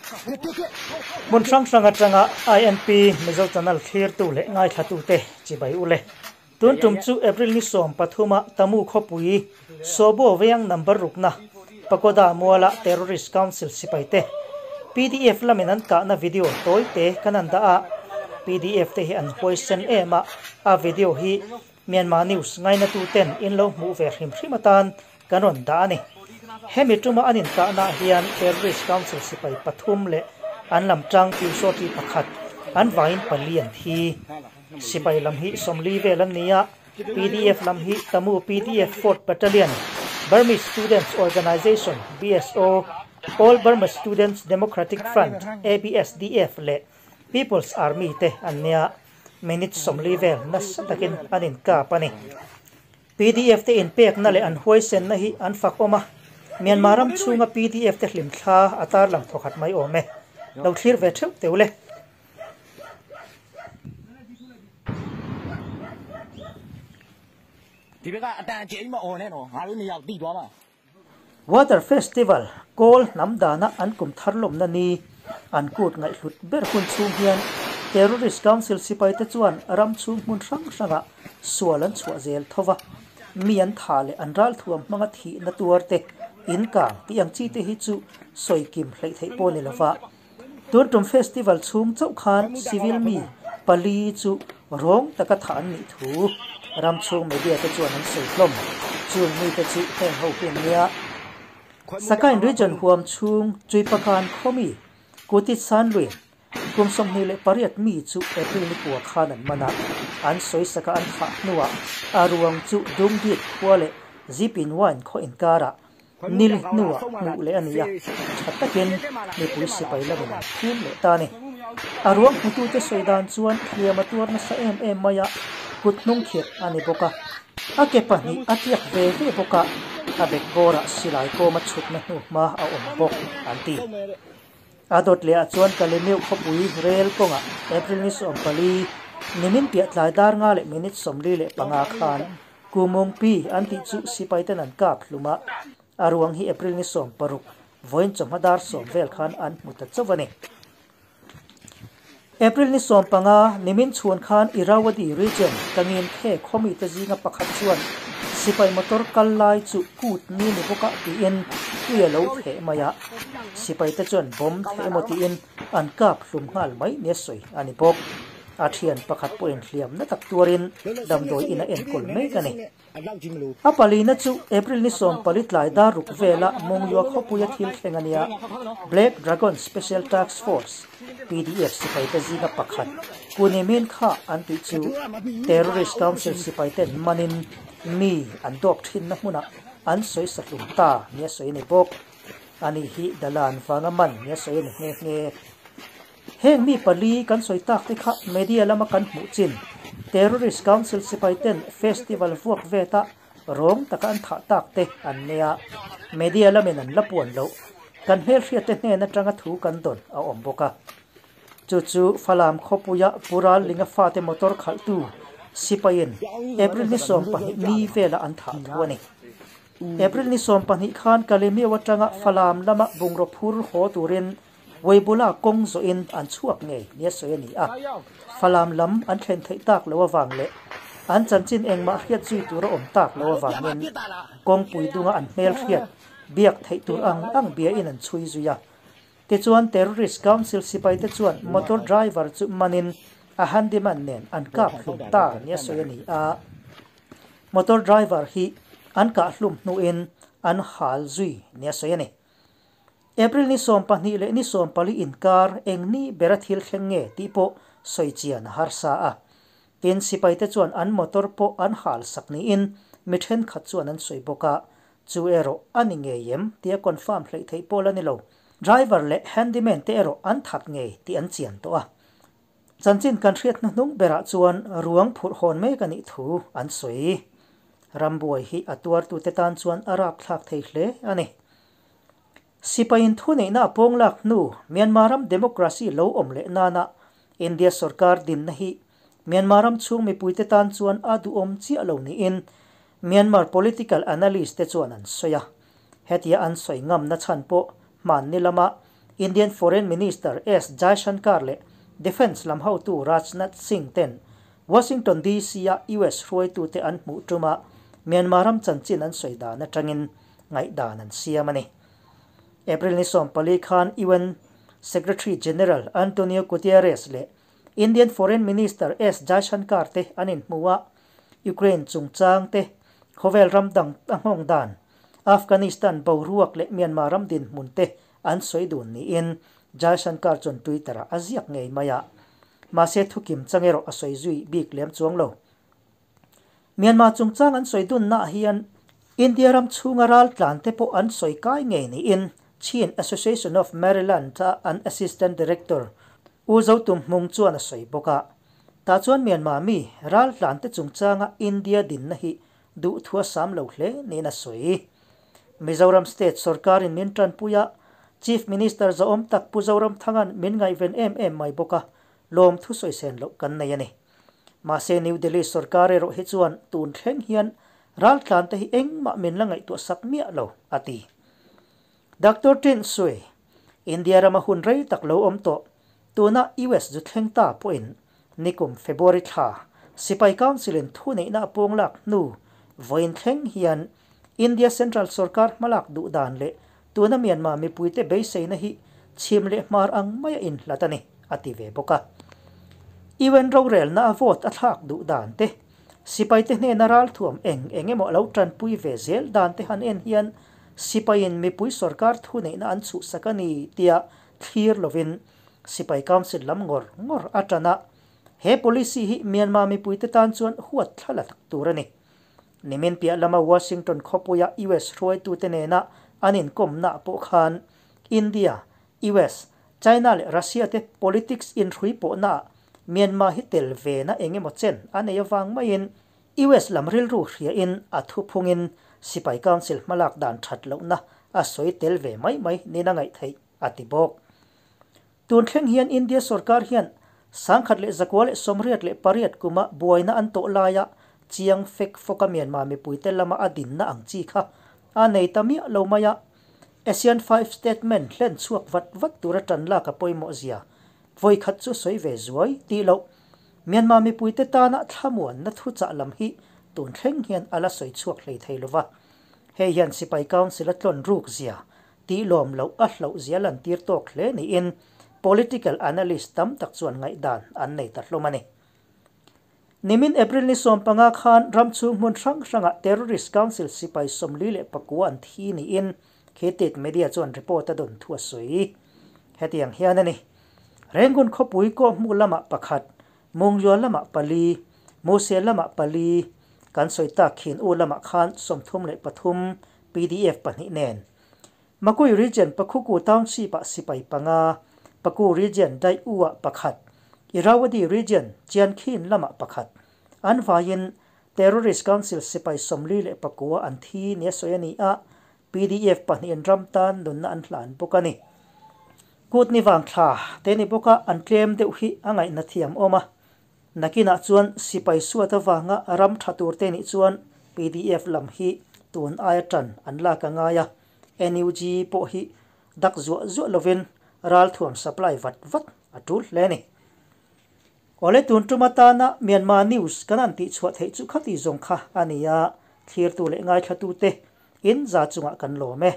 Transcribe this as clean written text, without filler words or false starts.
Hmun hrang hrang atanga INP Mizo Channel thlirtu leh ngaithlatute chibai ule. Tun tum chu April ni 13 a Tamu khawpui Sobo veng number rukna Pagoda muala Terrorist Council sipaite PDF lamin an kahna video tawi te kan an dah a. PDF te hi an huaisen em a, a video hi Myanmar News ngainatu ten in lo hmuh ve hrim hrim atan kan rawn dah a ni. Hemi tuma an inkahnaah hian Terrorist Council sipai pathum leh an lam tang Pyusawti pakhat an vaiin pali an thi. Sipai lam hi 40 vel an ni a, PDF lam hi Tamu PDF Fourth Battalion, Burmese Students Organization, BSO, All Burma Students Democratic Front, ABSDF, leh People's Army te an nia. Minute 40 vel nasa takin an inkap a ni. PDF te inpekna leh an huaisenna hi an fak awm a, Myanmar ram chhunga PDF te hlim thla a tarlang thawkhat mai awm e. Lo thlir ve theuh teu le. Water Festival, Kawl hnam dana an kum thar lawmna ni, an kut ngaihhlut ber hun chhung hian Terrorist Council sipaite chuan ram chhung hmun hrang hrangah sual an chhuah zel tho va, mi an tha leh an ralthuam hmanga thihna tuar te, in kang tih ang chi te hi chu sawi kim hleih theih pawh ni lova. Tun tum festival chhung chauh khan civil mi pali chu rawng taka thah an nih thu ram chhung media te chuan an sawi hlawm. Chung mite chu heng ho hi an nia. Sakain region huam chhung Chuipakan khawmi Kutit Sanluin kum 28 mi chu April ni kua khan an man a, an sawi saka an thah hnuah a ruang chu Dungdit khua leh Zipin Wine khaw inkarah Nil hnuah hmuh leh a ni a, tha takin mipui sipai lamin an phum leh ta a ni. A ruang hmutute sawi dan chuan hliam a tuar nasa em em mai a, kut hnung khirh a ni bawk a. A ke pahnih a tliak ve ve bawk a, a bek bawrah silai kawma chhutna hnu hma a awm bawk, an ti. A dawt lehah chuan Kalemeuh khawpui rel kawngah April ni 14, nimin piah tlai dar nga leh minute 45 khan Kumawngpi an tih chu sipaiten an kap hlum a, a ruang hi April ni 16, vawiin chawhma dar 10 vel khan an hmu ta chauh a ni. April ni 15, nimin chhuan khan Irrawaddy region Kangin Khe khawmite zinga pakhat chuan sipai motor kal lai chu kut ni ni bawkah tiin tui a lo theh mai a, sipaite chuan bomb theh emaw tiin an kap hlum nghal mai nia sawi a ni bawk. A thian pakhat pawhin hliam na tak tuarin damdawi in a enkawl mek a ni. A palina chu April ni 14 tlai dar ruk vela Mongyua khawpuia thil thleng a nia. Black Dragon Special Task Force, PDF, sipaite zinga pakhat Kunimin kha an tih chu Terrorist Council sipaiten manin mi an dawp thinna hmunah an sawi sahlum ta nia sawi a ni bawk. Ani hi Dalan vanga man nia sawi a ni nghe nghe. Heng mi pali kan sawi tak te kha media lama kan hmuh chin Terrorist Council sipai ten festival vuak veta rawng taka an thah tak te an nei a, media lamin an la puan loh. Kan hmelhriat te hnen atanga thu kan dawn a awm bawk a. Chu chu Falam khawpuia Pural Linga fate motor khalhtu sipaiin April ni 12 ni vela an thah thu a ni. April ni 12 khan Kalemiu atanga Falam lama bungraw phur haw turin Weibula kawng zawhin an chhuak ngei nia sawi a ni a, Falam lam an thlen theih tak lo avang leh an chanchin engmah hriat zui tur a awm tak lo avangin kawngpui dunga an hmel hriat biak theih tur ang ang biain an chhui zui a. Tichuan Terrorist Council sipaite chuan motor driver chu manin a handyman nen an kap hlum ta nia sawi a ni a. Motor driver hi an kah hlum hnuin an hal zui nia sawi a ni. April ni 12 leh ni 14 inkar eng ni bera thil thleng nge tih pawh sawi chian a harsa a. Tin, sipaite chuan an motor pawh an hal sak niin mi thenkhat chuan an sawi bawk a, chu erawh a ni ngei em tia confirm hleih theih pawh la ni lo. Driver leh handyman te erawh an that ngei tih an chian tawh a. Chanchin kan hriat hnuhnung berah chuan ruang phurh hawn mek a nih thu an sawi. Rambuai hi a tuartute tan chuan a rapthlak thei hle a ni. Sipaiin thuneihna a pawng lak hnu Myanmar ram democracy lo awm leh nana India sorkar dinna hi Myanmar ram chhung mipuite tan chuan a duhawm chiah lo niin Myanmar political analyst te chuan an sawi a. Hetia an sawi ngamna chhan pawh hmanni lama Indian Foreign Minister S Jaishankar leh Defence lam hotu Rajnath Singh ten Washington DC-a US hruaitute an hmuh tuma Myanmar ram chanchin an sawi dan atangin ngaihdan an siam a ni. April ni 14 khan UN Secretary General Antonio Guterres leh Indian Foreign Minister S Jaishankar te an inhmu a, Ukraine chungchang te, khawvel ram dang a nghawng dan, Afghanistan boruak leh Myanmar ram dinhmun te an sawi dun niin Jaishankar chuan Twitter-ah a ziak ngei mai a. Mahse thukim chang erawh a sawi zui bik lem chuang lo. Myanmar chungchang an sawi dunnaah hian India ram chhunga ral tlan te pawh an sawi kai ngei niin Chin Association of Maryland-a an Assistant Director U Zotum Hmung chuan a sawi bawk a. Tah chuan Myanmar mi ral tlan te chungchanga India dinna hi duhthu a sam lo hle niin a sawi. Mizoram State sawrkarin min tanpui a, Chief Minister zahawm tak Pu Zoramthanga'n min ngaihven em em mai bawk a, lawmthu sawisen loh kan nei a ni. Mahse New Delhi sawrkar erawh hi chuan tun thleng hian raltlan te hi engmah min la ngaihtuah sak miah lo, a ti. Doctor Tin Sui, India rama hun rei tak lo awm tawh, tuna US zu thleng ta pawhin nikum February thla Sipai Council-in thuneihna a pawng lak hnu vawiin thleng hian India Central sawrkar hmalak duh dan leh tuna Myanmar mipuite beiseina hi chhim leh hmar ang maia inhlat a ni, a ti ve bawk a. UN rorelna a vote a thlak duh dan te, sipaite hnena ralthuam eng eng emaw a lo tanpui ve zel dan te han en hian sipaiin mipui sawrkar thuneihna an chhuhsak a ni tia thlir lovin sipai council lam ngawr ngawr a tan a, he policy hi Myanmar mipuite tan chuan huat thla la tak tur a ni. Nimin piah lama Washington khawpuia US hruaitute nena an inkawmna pawh khan India, US, China leh Russia te politics inhrui pawhnaah Myanmar hi tel ve na eng emaw chen a nei avang maiin US lam rilru hriain a thuphungin Sipai Council hmalak dan that lohna a sawi tel ve mai mai nin a ngaih theih, a ti bawk. Tun thleng hian India sorkar hian 1988 kuma buaina an tawh laia chiang fek fawka Myanmar mipuite lama a dinna ang chi kha a nei ta miah lo mai a, ASEAN Five Statement hlen chhuak vat vat tura tan lak a pawimawh zia vawikhat chu sawi ve zuai tih loh. Myanmar mipuite tana thlamuanna thuchah lam hi tun thleng hian a la sawi chhuak hlei thei lova. Hei hian Sipai Council a tlawn ruk zia Tih lawm loh a hlauh zia lantir tawk hle niin political analyst tam tak chuan ngaihdan an nei ta hlawm a ni. Nimin April ni 15 khan ram chhung hmun hrang hrangah Terrorist Council sipai 44 an thi niin Khitit media chuan report a dawn thu a sawi. Hetiang hian a ni. Rengun khawpui kawhhmuh lamah pakhat, Mungyua lamah pali, Muse lamah pali, kan sawi tak khin u lamah khan 33 PDF pahnih nen. Makui Region Pakhuku Township-ah sipai panga, Paku Region Daih U-ah pakhat, Irrawaddy Region Chiankhin lamah pakhat. An vaiin Terrorist Council sipai 49 an thi nia sawi a ni a, PDF pahnihin ram tan nunna an hlan bawk a ni. Kut ni vang thla te ni bawk a, an tlem deuh hi a ngaihna thiam awm a. Nakinah chuan sipai suat avanga ram tha tur te nih chuan pdf lam hi tun aia tan an lak a ngai a, NUG pawh hi dak zuah zuah lovin ralthuam supply vat vat a tul hle a ni. Awle tun tum atana Myanmar news kan han tihchhuah theih chu khati zawng kha a ni a, thlirtu leh ngaithlatute in za chungah kan lawm e.